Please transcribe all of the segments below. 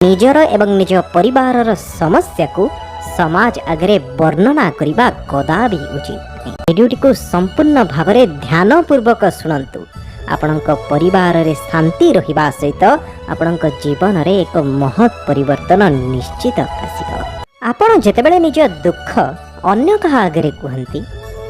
ନିଜର ଏବଂ ନିଜ ପରିବାରର ସମସ୍ୟାକୁ ସମାଜ ଆଗରେ ବର୍ଣ୍ଣନା କରିବା କଦାପି ଉଚିତ ନୁହେଁ। ଭିଡ଼ିଓଟିକୁ ସମ୍ପୂର୍ଣ୍ଣ ଭାବରେ ଧ୍ୟାନପୂର୍ବକ ଶୁଣନ୍ତୁ। ଆପଣଙ୍କ ପରିବାରରେ ଶାନ୍ତି ରହିବା ସହିତ ଆପଣଙ୍କ ଜୀବନରେ ଏକ ମହତ୍ ପରିବର୍ତ୍ତନ ନିଶ୍ଚିତ ଆସିବ। ଆପଣ ଯେତେବେଳେ ନିଜ ଦୁଃଖ ଅନ୍ୟ କାହା ଆଗରେ କୁହନ୍ତି,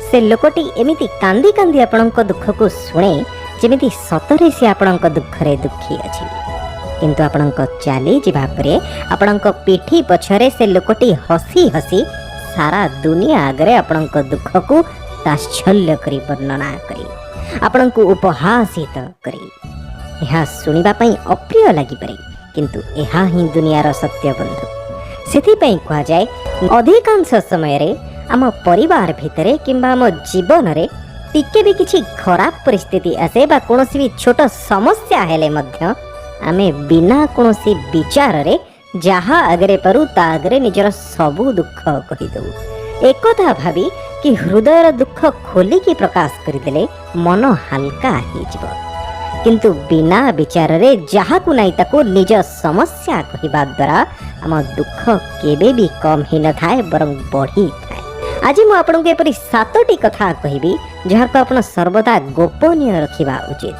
ସେ ଲୋକଟି ଏମିତି କାନ୍ଦି କାନ୍ଦି ଆପଣଙ୍କ ଦୁଃଖକୁ ଶୁଣେ, ଯେମିତି ସତରେ ସେ ଆପଣଙ୍କ ଦୁଃଖରେ ଦୁଃଖୀ ଅଛି। କିନ୍ତୁ ଆପଣଙ୍କ ଚାଲିଯିବା ପରେ ଆପଣଙ୍କ ପିଠି ପଛରେ ସେ ଲୋକଟି ହସି ହସି ସାରା ଦୁନିଆ ଆଗରେ ଆପଣଙ୍କ ଦୁଃଖକୁ ତାତ୍ସଲ୍ୟ କରି ବର୍ଣ୍ଣନା କରେ, ଆପଣଙ୍କୁ ଉପହାସିତ କରେ। ଏହା ଶୁଣିବା ପାଇଁ ଅପ୍ରିୟ ଲାଗିପାରେ, କିନ୍ତୁ ଏହା ହିଁ ଦୁନିଆର ସତ୍ୟ ବନ୍ଧୁ। ସେଥିପାଇଁ କୁହାଯାଏ, ଅଧିକାଂଶ ସମୟରେ ଆମ ପରିବାର ଭିତରେ କିମ୍ବା ଆମ ଜୀବନରେ ଟିକେ ବି କିଛି ଖରାପ ପରିସ୍ଥିତି ଆସେ ବା କୌଣସି ବି ଛୋଟ ସମସ୍ୟା ହେଲେ ମଧ୍ୟ ଆମେ ବିନା କୌଣସି ବିଚାରରେ ଯାହା ଆଗରେ ପାରୁ ତା ଆଗରେ ନିଜର ସବୁ ଦୁଃଖ କହିଦେଉ, ଏକଥା ଭାବି କି ହୃଦୟର ଦୁଃଖ ଖୋଲିକି ପ୍ରକାଶ କରିଦେଲେ ମନ ହାଲକା ହେଇଯିବ। କିନ୍ତୁ ବିନା ବିଚାରରେ ଯାହାକୁ ନାହିଁ ତାକୁ ନିଜ ସମସ୍ୟା କହିବା ଦ୍ୱାରା ଆମ ଦୁଃଖ କେବେ ବି କମ୍ ହେଇନଥାଏ, ବରଂ ବଢ଼ିଥାଏ। ଆଜି ମୁଁ ଆପଣଙ୍କୁ ଏପରି ସାତଟି କଥା କହିବି, ଯାହାକୁ ଆପଣ ସର୍ବଦା ଗୋପନୀୟ ରଖିବା ଉଚିତ,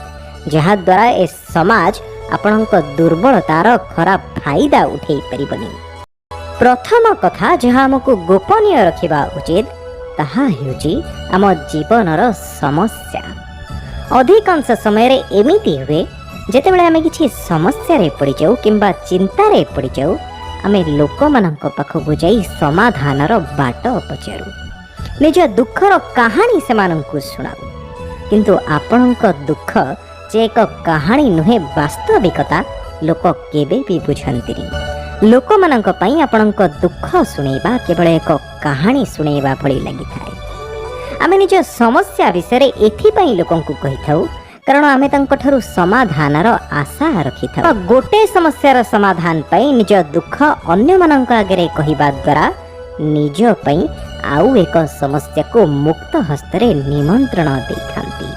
ଯାହାଦ୍ୱାରା ଏ ସମାଜ ଆପଣଙ୍କ ଦୁର୍ବଳତାର ଖରାପ ଫାଇଦା ଉଠେଇ ପାରିବନି। ପ୍ରଥମ କଥା ଯାହା ଆମକୁ ଗୋପନୀୟ ରଖିବା ଉଚିତ, ତାହା ହେଉଛି ଆମ ଜୀବନର ସମସ୍ୟା। ଅଧିକାଂଶ ସମୟରେ ଏମିତି ହୁଏ, ଯେତେବେଳେ ଆମେ କିଛି ସମସ୍ୟାରେ ପଡ଼ିଯାଉ କିମ୍ବା ଚିନ୍ତାରେ ପଡ଼ିଯାଉ, ଆମେ ଲୋକମାନଙ୍କ ପାଖକୁ ଯାଇ ସମାଧାନର ବାଟ ପଚାରୁ, ନିଜ ଦୁଃଖର କାହାଣୀ ସେମାନଙ୍କୁ ଶୁଣାଉ। କିନ୍ତୁ ଆପଣଙ୍କ ଦୁଃଖ ଯେ ଏକ କାହାଣୀ ନୁହେଁ, ବାସ୍ତବିକତା, ଲୋକ କେବେ ବି ବୁଝନ୍ତିନି। ଲୋକମାନଙ୍କ ପାଇଁ ଆପଣଙ୍କ ଦୁଃଖ ଶୁଣେଇବା କେବଳ ଏକ କାହାଣୀ ଶୁଣେଇବା ଭଳି ଲାଗିଥାଏ। ଆମେ ନିଜ ସମସ୍ୟା ବିଷୟରେ ଏଥିପାଇଁ ଲୋକଙ୍କୁ କହିଥାଉ, କାରଣ ଆମେ ତାଙ୍କଠାରୁ ସମାଧାନର ଆଶା ରଖିଥାଉ। ଗୋଟେ ସମସ୍ୟାର ସମାଧାନ ପାଇଁ ନିଜ ଦୁଃଖ ଅନ୍ୟମାନଙ୍କ ଆଗରେ କହିବା ଦ୍ୱାରା ନିଜ ପାଇଁ ଆଉ ଏକ ସମସ୍ୟାକୁ ମୁକ୍ତ ହସ୍ତରେ ନିମନ୍ତ୍ରଣ ଦେଇଥାନ୍ତି।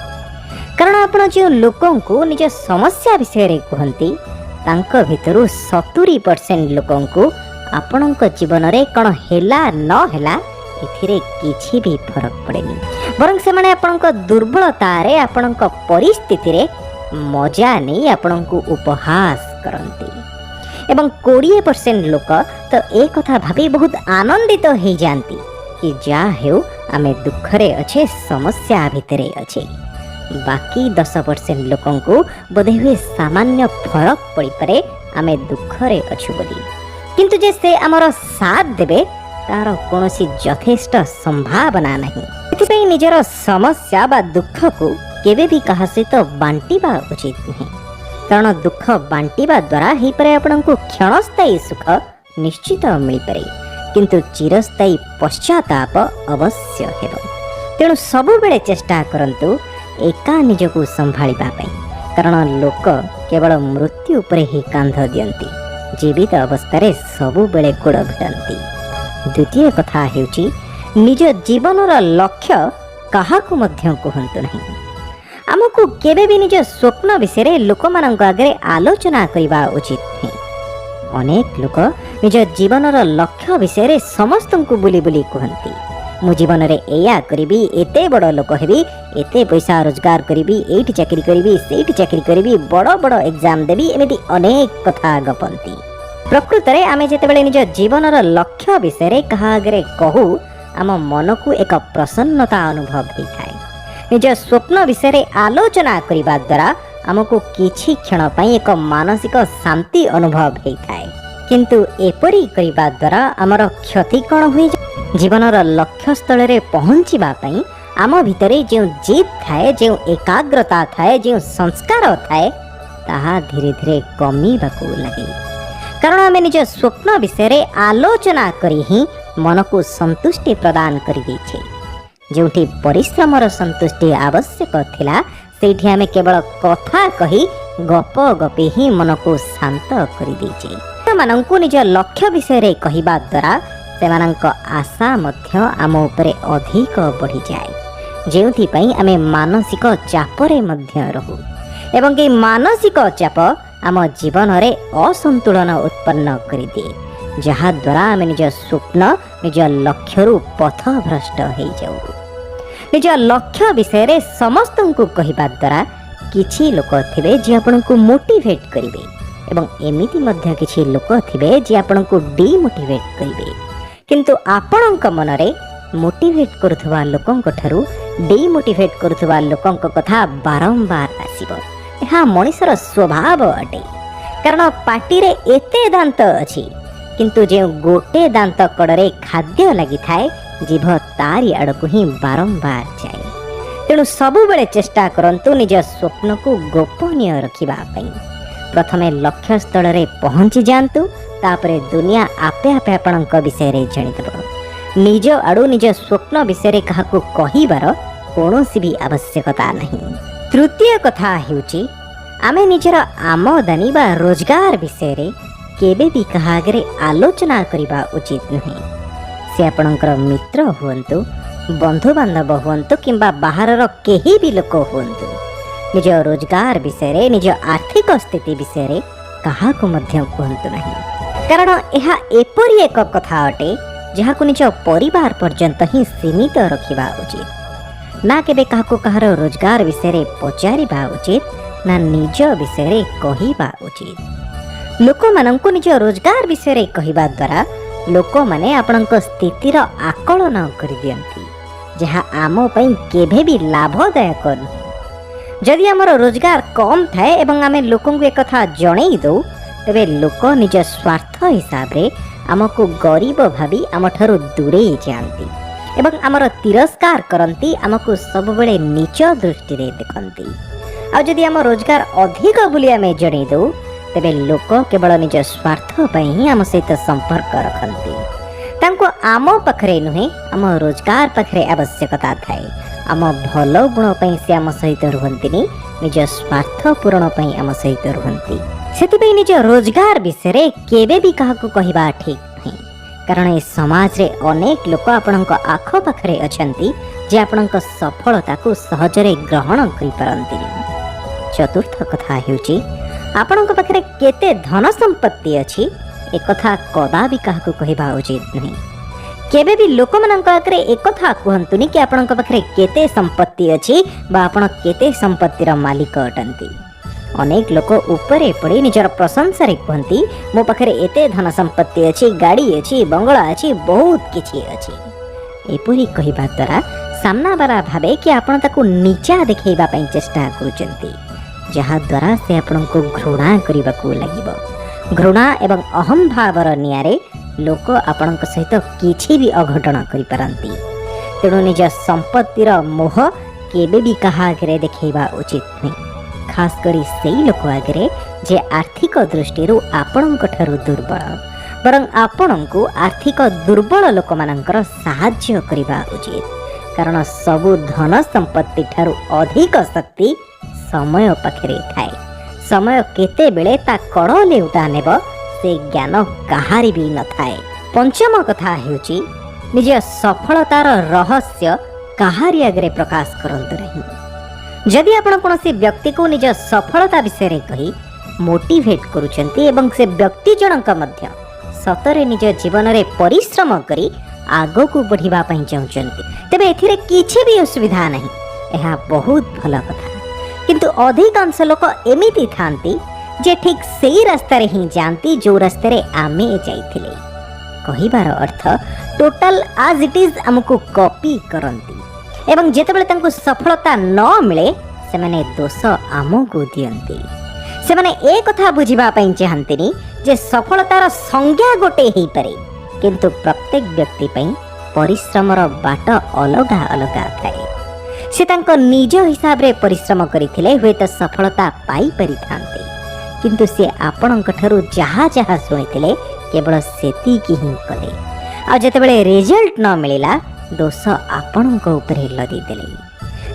କାରଣ ଆପଣ ଯେଉଁ ଲୋକଙ୍କୁ ନିଜ ସମସ୍ୟା ବିଷୟରେ କୁହନ୍ତି, ତାଙ୍କ ଭିତରୁ 70% ଲୋକଙ୍କୁ ଆପଣଙ୍କ ଜୀବନରେ କ'ଣ ହେଲା ନ ହେଲା ଏଥିରେ କିଛି ବି ଫରକ ପଡ଼େନି, ବରଂ ସେମାନେ ଆପଣଙ୍କ ଦୁର୍ବଳତାରେ, ଆପଣଙ୍କ ପରିସ୍ଥିତିରେ ମଜା ନେଇ ଆପଣଙ୍କୁ ଉପହାସ କରନ୍ତି। ଏବଂ 20% ଲୋକ ତ ଏ କଥା ଭାବି ବହୁତ ଆନନ୍ଦିତ ହେଇଯାଆନ୍ତି କି ଯାହା ହେଉ, ଆମେ ଦୁଃଖରେ ଅଛେ, ସମସ୍ୟା ଭିତରେ ଅଛେ। ବାକି 10% ଲୋକଙ୍କୁ ବୋଧହୁଏ ସାମାନ୍ୟ ଫରକ ପଡ଼ିପାରେ ଆମେ ଦୁଃଖରେ ଅଛୁ ବୋଲି, କିନ୍ତୁ ଯେ ସେ ଆମର ସାଥ ଦେବେ, ତାର କୌଣସି ଯଥେଷ୍ଟ ସମ୍ଭାବନା ନାହିଁ। ସେଥିପାଇଁ ନିଜର ସମସ୍ୟା ବା ଦୁଃଖକୁ କେବେ ବି କାହା ସହିତ ବାଣ୍ଟିବା ଉଚିତ ନୁହେଁ। କାରଣ ଦୁଃଖ ବାଣ୍ଟିବା ଦ୍ୱାରା ହେଇପାରେ ଆପଣଙ୍କୁ କ୍ଷଣସ୍ଥାୟୀ ସୁଖ ନିଶ୍ଚିତ ମିଳିପାରେ, କିନ୍ତୁ ଚିରସ୍ଥାୟୀ ପଶ୍ଚାତାପ ଅବଶ୍ୟ ହେବ। ତେଣୁ ସବୁବେଳେ ଚେଷ୍ଟା କରନ୍ତୁ ଏକା ନିଜକୁ ସମ୍ଭାଳିବା ପାଇଁ। କାରଣ ଲୋକ କେବଳ ମୃତ୍ୟୁ ଉପରେ ହିଁ କାନ୍ଧ ଦିଅନ୍ତି, ଜୀବିତ ଅବସ୍ଥାରେ ସବୁବେଳେ ଗୋଡ଼ ଭିଡ଼ନ୍ତି। ଦ୍ୱିତୀୟ କଥା ହେଉଛି, ନିଜ ଜୀବନର ଲକ୍ଷ୍ୟ କାହାକୁ ମଧ୍ୟ କୁହନ୍ତୁ ନାହିଁ। ଆମକୁ କେବେ ବି ନିଜ ସ୍ୱପ୍ନ ବିଷୟରେ ଲୋକମାନଙ୍କ ଆଗରେ ଆଲୋଚନା କରିବା ଉଚିତ ନୁହେଁ। ଅନେକ ଲୋକ ନିଜ ଜୀବନର ଲକ୍ଷ୍ୟ ବିଷୟରେ ସମସ୍ତଙ୍କୁ ବୁଲି ବୁଲି କୁହନ୍ତି, ମୁଁ ଜୀବନରେ ଏଇଆ କରିବି, ଏତେ ବଡ଼ ଲୋକ ହେବି, ଏତେ ପଇସା ରୋଜଗାର କରିବି, ଏଇଠି ଚାକିରି କରିବି, ସେଇଠି ଚାକିରି କରିବି, ବଡ଼ ବଡ଼ ଏକ୍ଜାମ ଦେବି, ଏମିତି ଅନେକ କଥା ଗପନ୍ତି। ପ୍ରକୃତରେ ଆମେ ଯେତେବେଳେ ନିଜ ଜୀବନର ଲକ୍ଷ୍ୟ ବିଷୟରେ କାହା ଆଗରେ କହୁ, ଆମ ମନକୁ ଏକ ପ୍ରସନ୍ନତା ଅନୁଭବ ହୋଇଥାଏ। ନିଜ ସ୍ୱପ୍ନ ବିଷୟରେ ଆଲୋଚନା କରିବା ଦ୍ୱାରା ଆମକୁ କିଛି କ୍ଷଣ ପାଇଁ ଏକ ମାନସିକ ଶାନ୍ତି ଅନୁଭବ ହୋଇଥାଏ। କିନ୍ତୁ ଏପରି କରିବା ଦ୍ୱାରା ଆମର କ୍ଷତି କ'ଣ ହୁଏ? ଜୀବନର ଲକ୍ଷ୍ୟସ୍ଥଳରେ ପହଞ୍ଚିବା ପାଇଁ ଆମ ଭିତରେ ଯେଉଁ ଜିଦ୍ ଥାଏ, ଯେଉଁ ଏକାଗ୍ରତା ଥାଏ, ଯେଉଁ ସଂସ୍କାର ଥାଏ, ତାହା ଧୀରେ ଧୀରେ କମିବାକୁ ଲାଗେ। କାରଣ ଆମେ ନିଜ ସ୍ୱପ୍ନ ବିଷୟରେ ଆଲୋଚନା କରି ହିଁ ମନକୁ ସନ୍ତୁଷ୍ଟି ପ୍ରଦାନ କରିଦେଇଛେ। ଯେଉଁଠି ପରିଶ୍ରମର ସନ୍ତୁଷ୍ଟି ଆବଶ୍ୟକ ଥିଲା, ସେଇଠି ଆମେ କେବଳ କଥା କହି, ଗପ ଗପି ହିଁ ମନକୁ ଶାନ୍ତ କରିଦେଇଛେ। ସେମାନଙ୍କୁ ନିଜ ଲକ୍ଷ୍ୟ ବିଷୟରେ କହିବା ଦ୍ୱାରା ସେମାନଙ୍କ ଆଶା ମଧ୍ୟ ଆମ ଉପରେ ଅଧିକ ବଢ଼ିଯାଏ, ଯେଉଁଥିପାଇଁ ଆମେ ମାନସିକ ଚାପରେ ମଧ୍ୟ ରହୁ ଏବଂ ଏହି ମାନସିକ ଚାପ ଆମ ଜୀବନରେ ଅସନ୍ତୁଳନ ଉତ୍ପନ୍ନ କରିଦିଏ, ଯାହାଦ୍ୱାରା ଆମେ ନିଜ ସ୍ୱପ୍ନ, ନିଜ ଲକ୍ଷ୍ୟରୁ ପଥଭ୍ରଷ୍ଟ ହେଇଯାଉ। ନିଜ ଲକ୍ଷ୍ୟ ବିଷୟରେ ସମସ୍ତଙ୍କୁ କହିବା ଦ୍ୱାରା କିଛି ଲୋକ ଥିବେ ଯିଏ ଆପଣଙ୍କୁ ମୋଟିଭେଟ୍ କରିବେ ଏବଂ ଏମିତି ମଧ୍ୟ କିଛି ଲୋକ ଥିବେ ଯିଏ ଆପଣଙ୍କୁ ଡିମୋଟିଭେଟ୍ କରିବେ। କିନ୍ତୁ ଆପଣଙ୍କ ମନରେ ମୋଟିଭେଟ୍ କରୁଥିବା ଲୋକଙ୍କ ଠାରୁ ଡିମୋଟିଭେଟ୍ କରୁଥିବା ଲୋକଙ୍କ କଥା ବାରମ୍ବାର ଆସିବ। ଏହା ମଣିଷର ସ୍ୱଭାବ ଅଟେ। କାରଣ ପାଟିରେ ଏତେ ଦାନ୍ତ ଅଛି, କିନ୍ତୁ ଯେଉଁ ଗୋଟେ ଦାନ୍ତ କଡ଼ରେ ଖାଦ୍ୟ ଲାଗିଥାଏ, ଜିଭ ତାରି ଆଡ଼କୁ ହିଁ ବାରମ୍ବାର ଯାଏ। ତେଣୁ ସବୁବେଳେ ଚେଷ୍ଟା କରନ୍ତୁ ନିଜ ସ୍ୱପ୍ନକୁ ଗୋପନୀୟ ରଖିବା ପାଇଁ। ପ୍ରଥମେ ଲକ୍ଷ୍ୟସ୍ଥଳରେ ପହଞ୍ଚି ଯାଆନ୍ତୁ, ତାପରେ ଦୁନିଆ ଆପେ ଆପେ ଆପଣଙ୍କ ବିଷୟରେ ଜାଣିଦେବ। ନିଜ ଆଡ଼ୁ ନିଜ ସ୍ୱପ୍ନ ବିଷୟରେ କାହାକୁ କହିବାର କୌଣସି ବି ଆବଶ୍ୟକତା ନାହିଁ। ତୃତୀୟ କଥା ହେଉଛି, ଆମେ ନିଜର ଆମଦାନୀ ବା ରୋଜଗାର ବିଷୟରେ କେବେ ବି କାହା ଆଗରେ ଆଲୋଚନା କରିବା ଉଚିତ ନୁହେଁ। ସେ ଆପଣଙ୍କର ମିତ୍ର ହୁଅନ୍ତୁ, ବନ୍ଧୁବାନ୍ଧବ ହୁଅନ୍ତୁ କିମ୍ବା ବାହାରର କେହି ବି ଲୋକ ହୁଅନ୍ତୁ, ନିଜ ରୋଜଗାର ବିଷୟରେ, ନିଜ ଆର୍ଥିକ ସ୍ଥିତି ବିଷୟରେ କାହାକୁ ମଧ୍ୟ କୁହନ୍ତୁ ନାହିଁ। କାରଣ ଏହା ଏପରି ଏକ କଥା ଅଟେ, ଯାହାକୁ ନିଜ ପରିବାର ପର୍ଯ୍ୟନ୍ତ ହିଁ ସୀମିତ ରଖିବା ଉଚିତ। ନା କେବେ କାହାକୁ କାହାର ରୋଜଗାର ବିଷୟରେ ପଚାରିବା ଉଚିତ, ନା ନିଜ ବିଷୟରେ କହିବା ଉଚିତ। ଲୋକମାନଙ୍କୁ ନିଜ ରୋଜଗାର ବିଷୟରେ କହିବା ଦ୍ୱାରା ଲୋକମାନେ ଆପଣଙ୍କ ସ୍ଥିତିର ଆକଳନ କରିଦିଅନ୍ତି, ଯାହା ଆମ ପାଇଁ କେବେ ବି ଲାଭଦାୟକ ନୁହେଁ। ଯଦି ଆମର ରୋଜଗାର କମ୍ ଥାଏ ଏବଂ ଆମେ ଲୋକଙ୍କୁ ଏକଥା ଜଣେଇ ଦେଉ, ତେବେ ଲୋକ ନିଜ ସ୍ୱାର୍ଥ ହିସାବରେ ଆମକୁ ଗରିବ ଭାବି ଆମଠାରୁ ଦୂରେଇ ଯାଆନ୍ତି ଏବଂ ଆମର ତିରସ୍କାର କରନ୍ତି, ଆମକୁ ସବୁବେଳେ ନୀଚ ଦୃଷ୍ଟିରେ ଦେଖନ୍ତି। ଆଉ ଯଦି ଆମ ରୋଜଗାର ଅଧିକ ବୋଲି ଆମେ ଜଣେଇ ଦେଉ, ତେବେ ଲୋକ କେବଳ ନିଜ ସ୍ୱାର୍ଥ ପାଇଁ ହିଁ ଆମ ସହିତ ସମ୍ପର୍କ ରଖନ୍ତି। ତାଙ୍କୁ ଆମ ପାଖରେ ନୁହେଁ, ଆମ ରୋଜଗାର ପାଖରେ ଆବଶ୍ୟକତା ଥାଏ। ଆମ ଭଲ ଗୁଣ ପାଇଁ ସେ ଆମ ସହିତ ରୁହନ୍ତିନି, ନିଜ ସ୍ୱାର୍ଥ ପୂରଣ ପାଇଁ ଆମ ସହିତ ରୁହନ୍ତି। ସେଥିପାଇଁ ନିଜ ରୋଜଗାର ବିଷୟରେ କେବେ ବି କାହାକୁ କହିବା ଠିକ୍ ନୁହେଁ। କାରଣ ଏ ସମାଜରେ ଅନେକ ଲୋକ ଆପଣଙ୍କ ଆଖପାଖରେ ଅଛନ୍ତି, ଯେ ଆପଣଙ୍କ ସଫଳତାକୁ ସହଜରେ ଗ୍ରହଣ କରିପାରନ୍ତିନି। ଚତୁର୍ଥ କଥା ହେଉଛି, ଆପଣଙ୍କ ପାଖରେ କେତେ ଧନ ସମ୍ପତ୍ତି ଅଛି, ଏକଥା କଦାପି କାହାକୁ କହିବା ଉଚିତ ନୁହେଁ। କେବେ ବି ଲୋକମାନଙ୍କ ଆଗରେ ଏକଥା କୁହନ୍ତୁନି କି ଆପଣଙ୍କ ପାଖରେ କେତେ ସମ୍ପତ୍ତି ଅଛି ବା ଆପଣ କେତେ ସମ୍ପତ୍ତିର ମାଲିକ ଅଟନ୍ତି। ଅନେକ ଲୋକ ଉପରେ ପଡ଼ି ନିଜର ପ୍ରଶଂସାରେ କୁହନ୍ତି, ମୋ ପାଖରେ ଏତେ ଧନ ସମ୍ପତ୍ତି ଅଛି, ଗାଡ଼ି ଅଛି, ବଙ୍ଗଳା ଅଛି, ବହୁତ କିଛି ଅଛି। ଏପରି କହିବା ଦ୍ୱାରା ସାମ୍ନାବାଲା ଭାବେ କି ଆପଣ ତାକୁ ନିଚା ଦେଖାଇବା ପାଇଁ ଚେଷ୍ଟା କରୁଛନ୍ତି, ଯାହାଦ୍ୱାରା ସେ ଆପଣଙ୍କୁ ଘୃଣା କରିବାକୁ ଲାଗିବ। ଘୃଣା ଏବଂ ଅହମ୍ଭାବର ନିଆଁରେ ଲୋକ ଆପଣଙ୍କ ସହିତ କିଛି ବି ଅଘଟଣ କରିପାରନ୍ତି। ତେଣୁ ନିଜ ସମ୍ପତ୍ତିର ମୋହ କେବେ ବି କାହା ଆଗରେ ଦେଖାଇବା ଉଚିତ ନୁହେଁ, ଖାସ କରି ସେଇ ଲୋକ ଆଗରେ ଯେ ଆର୍ଥିକ ଦୃଷ୍ଟିରୁ ଆପଣଙ୍କ ଠାରୁ ଦୁର୍ବଳ। ବରଂ ଆପଣଙ୍କୁ ଆର୍ଥିକ ଦୁର୍ବଳ ଲୋକମାନଙ୍କର ସାହାଯ୍ୟ କରିବା ଉଚିତ। କାରଣ ସବୁ ଧନ ସମ୍ପତ୍ତି ଠାରୁ ଅଧିକ ଶକ୍ତି ସମୟ ପାଖରେ ଥାଏ। ସମୟ କେତେବେଳେ ତା କଡ଼ ଲେଉଟା ନେବ, ସେ ଜ୍ଞାନ କାହାରି ବି ନଥାଏ। ପଞ୍ଚମ କଥା ହେଉଛି, ନିଜ ସଫଳତାର ରହସ୍ୟ କାହାରି ଆଗରେ ପ୍ରକାଶ କରନ୍ତୁ ନାହିଁ। ଯଦି ଆପଣ କୌଣସି ବ୍ୟକ୍ତିକୁ ନିଜ ସଫଳତା ବିଷୟରେ କହି ମୋଟିଭେଟ୍ କରୁଛନ୍ତି ଏବଂ ସେ ବ୍ୟକ୍ତି ଜଣକ ମଧ୍ୟ ସତରେ ନିଜ ଜୀବନରେ ପରିଶ୍ରମ କରି ଆଗକୁ ବଢ଼ିବା ପାଇଁ ଚାହୁଁଛନ୍ତି, ତେବେ ଏଥିରେ କିଛି ବି ଅସୁବିଧା ନାହିଁ। ଏହା ବହୁତ ଭଲ କଥା। କିନ୍ତୁ ଅଧିକାଂଶ ଲୋକ ଏମିତି ଥାନ୍ତି ଯେ ଠିକ୍ ସେଇ ରାସ୍ତାରେ ହିଁ ଯାଆନ୍ତି, ଯେଉଁ ରାସ୍ତାରେ ଆମେ ଯାଇଥିଲେ। କହିବାର ଅର୍ଥ, ଟୋଟାଲ ଆଜ୍ it is ଆମକୁ କପି କରନ୍ତି ଏବଂ ଯେତେବେଳେ ତାଙ୍କୁ ସଫଳତା ନ ମିଳେ, ସେମାନେ ଦୋଷ ଆମକୁ ଦିଅନ୍ତି। ସେମାନେ ଏ କଥା ବୁଝିବା ପାଇଁ ଚାହାନ୍ତିନି ଯେ ସଫଳତାର ସଂଜ୍ଞା ଗୋଟେ ହେଇପାରେ, କିନ୍ତୁ ପ୍ରତ୍ୟେକ ବ୍ୟକ୍ତି ପାଇଁ ପରିଶ୍ରମର ବାଟ ଅଲଗା ଅଲଗା ଥାଏ। ସେ ତାଙ୍କ ନିଜ ହିସାବରେ ପରିଶ୍ରମ କରିଥିଲେ ହୁଏତ ସଫଳତା ପାଇପାରିଥାନ୍ତେ, କିନ୍ତୁ ସେ ଆପଣଙ୍କ ଠାରୁ ଯାହା ଯାହା ଶୁଣିଥିଲେ, କେବଳ ସେତିକି ହିଁ କଲେ। ଆଉ ଯେତେବେଳେ ରେଜଲ୍ଟ ନ ମିଳିଲା, ଦୋଷ ଆପଣଙ୍କ ଉପରେ ଲଦିଦେଲେ।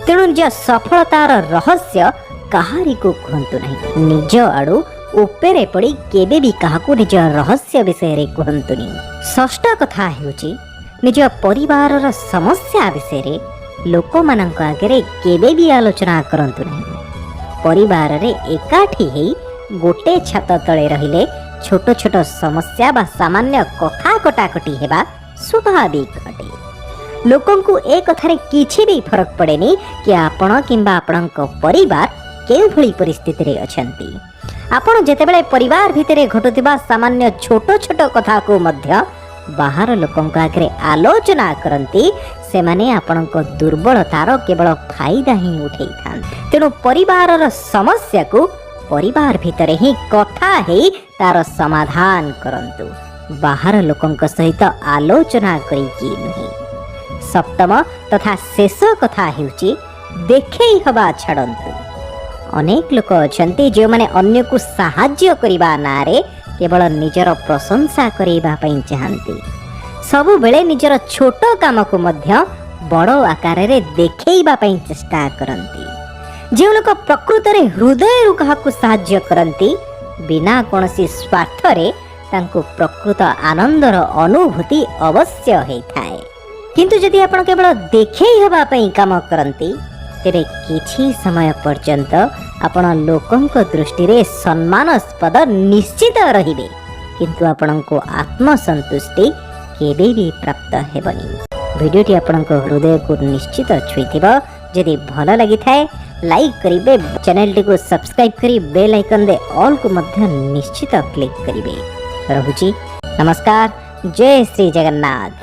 ତେଣୁ ନିଜ ସଫଳତାର ରହସ୍ୟ କାହାରିକୁ କୁହନ୍ତୁ ନାହିଁ। ନିଜ ଆଡ଼ୁ ଉପରେ ପଡ଼ି କେବେ ବି କାହାକୁ ନିଜ ରହସ୍ୟ ବିଷୟରେ କୁହନ୍ତୁନି। ଷଷ୍ଠ କଥା ହେଉଛି, ନିଜ ପରିବାରର ସମସ୍ୟା ବିଷୟରେ ଲୋକମାନଙ୍କ ଆଗରେ କେବେ ବି ଆଲୋଚନା କରନ୍ତୁ ନାହିଁ। ପରିବାରରେ ଏକାଠି ହେଇ ଗୋଟେ ଛାତ ତଳେ ରହିଲେ ଛୋଟ ଛୋଟ ସମସ୍ୟା ବା ସାମାନ୍ୟ କଥା କଟାକଟି ହେବା ସ୍ୱାଭାବିକ ଅଟେ। ଲୋକଙ୍କୁ ଏ କଥାରେ କିଛି ବି ଫରକ ପଡ଼େନି କି ଆପଣ କିମ୍ବା ଆପଣଙ୍କ ପରିବାର କେଉଁଭଳି ପରିସ୍ଥିତିରେ ଅଛନ୍ତି। ଆପଣ ଯେତେବେଳେ ପରିବାର ଭିତରେ ଘଟୁଥିବା ସାମାନ୍ୟ ଛୋଟ ଛୋଟ କଥାକୁ ମଧ୍ୟ ବାହାର ଲୋକଙ୍କ ଆଗରେ ଆଲୋଚନା କରନ୍ତି, ସେମାନେ ଆପଣଙ୍କ ଦୁର୍ବଳତାର କେବଳ ଫାଇଦା ହିଁ ଉଠେଇଥାନ୍ତି। ତେଣୁ ପରିବାରର ସମସ୍ୟାକୁ ପରିବାର ଭିତରେ ହିଁ କଥା ହେଇ ତାର ସମାଧାନ କରନ୍ତୁ, ବାହାର ଲୋକଙ୍କ ସହିତ ଆଲୋଚନା କରିକି ନୁହେଁ। ସପ୍ତମ ତଥା ଶେଷ କଥା ହେଉଛି, ଦେଖେଇ ହବା ଛାଡ଼ନ୍ତୁ। ଅନେକ ଲୋକ ଅଛନ୍ତି, ଯେଉଁମାନେ ଅନ୍ୟକୁ ସାହାଯ୍ୟ କରିବା ନାଁରେ କେବଳ ନିଜର ପ୍ରଶଂସା କରାଇବା ପାଇଁ ଚାହାନ୍ତି। ସବୁବେଳେ ନିଜର ଛୋଟ କାମକୁ ମଧ୍ୟ ବଡ଼ ଆକାରରେ ଦେଖେଇବା ପାଇଁ ଚେଷ୍ଟା କରନ୍ତି। ଯେଉଁ ଲୋକ ପ୍ରକୃତରେ ହୃଦୟରୁ କାହାକୁ ସାହାଯ୍ୟ କରନ୍ତି ବିନା କୌଣସି ସ୍ୱାର୍ଥରେ, ତାଙ୍କୁ ପ୍ରକୃତ ଆନନ୍ଦର ଅନୁଭୂତି ଅବଶ୍ୟ ହେଇଥାଏ। କିନ୍ତୁ ଯଦି ଆପଣ କେବଳ ଦେଖେଇ ହେବା ପାଇଁ କାମ କରନ୍ତି, ତେବେ କିଛି ସମୟ ପର୍ଯ୍ୟନ୍ତ ଆପଣ ଲୋକଙ୍କ ଦୃଷ୍ଟିରେ ସମ୍ମାନସ୍ପଦ ନିଶ୍ଚିତ ରହିବେ, କିନ୍ତୁ ଆପଣଙ୍କୁ ଆତ୍ମସନ୍ତୁଷ୍ଟି କେବେ ବି ପ୍ରାପ୍ତ ହେବନି। ଭିଡ଼ିଓଟି ଆପଣଙ୍କ ହୃଦୟକୁ ନିଶ୍ଚିତ ଛୁଇଁଥିବ। ଯଦି ଭଲ ଲାଗିଥାଏ, ଲାଇକ୍ କରିବେ, ଚ୍ୟାନେଲଟିକୁ ସବସ୍କ୍ରାଇବ୍ କରି ବେଲ୍ ଆଇକନ୍ରେ ଅଲ୍କୁ ମଧ୍ୟ ନିଶ୍ଚିତ କ୍ଲିକ୍ କରିବେ। ରହୁଛି, ନମସ୍କାର, ଜୟ ଶ୍ରୀ ଜଗନ୍ନାଥ।